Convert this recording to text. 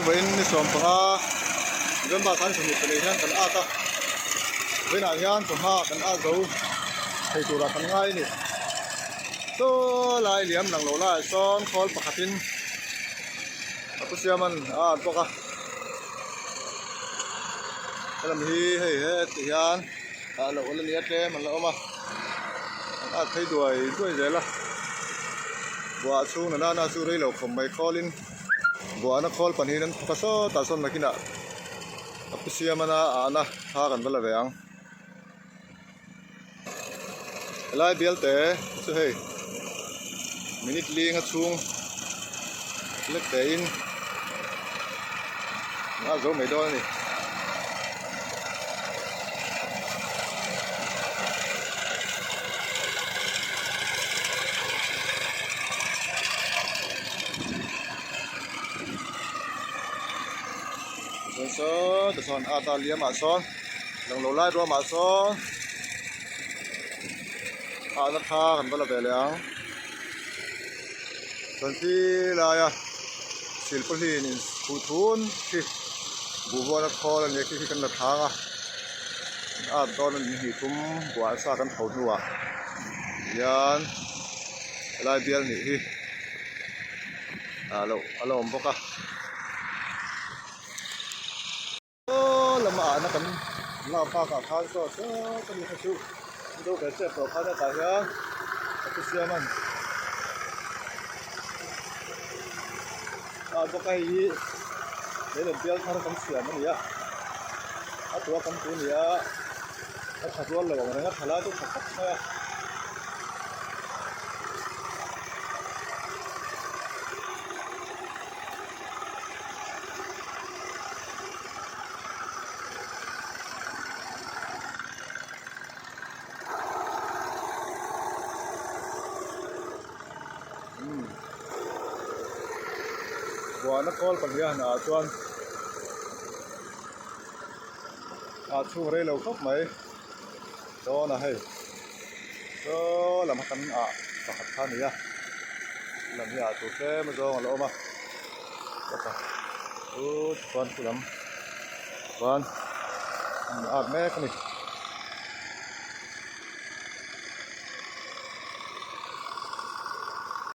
vawiin ni 15 November khan 24 hian kan at a, vawiinah hian chawhma kan at zo thei turah kan ngai a ni. Saw lai liam lang lo laiah sawn khawl pakhatin a pu siaman a at bawk a, helam hi hei heti hian ah loh ala nia tlem an la awm a an at phei duai duai zel a buah chhung na nana chu rei lo khawp mai khawlin buahna khawl pahnihin an thawk a sawtah sawn nakinah a pu siamana ahna thla kan va la ve ang helai bial te chu hei minute linga chhung lek te in a zo mai dawn a ni. Chuan saw tichuan a ta liam ah sawn lang lo lai ruam ah sawn ahna tha kan va la ve leh ang chuan khi laia silpawlhin in khuh thun khi buhbuana khawl a nia khi khi kan la thlang a at dawn a ni hnih thum buah sa kan tho hnuah hian helai bial nih hi ah loh a la awm bawk a. Aw lama ahna kan lak bakah khan saw saw ka ni kha chu mizo ve chiah tawh khan hetah hian a thu siam a ni ah bawk a hei hi lei bial thar kan siam a ni a a tua kan tu a ni a a tha rual lo ang reng a tha lai chu tha khawp mai a. Buahna kawl pahnih ah chuan ah chhung rei lo khawp mai dawn a hei saw lam kha kan ah pakhat kha a ni a lam hi ah tur tlem a zawng a la awm a chu chuan chu lam chuan an at mek a ni.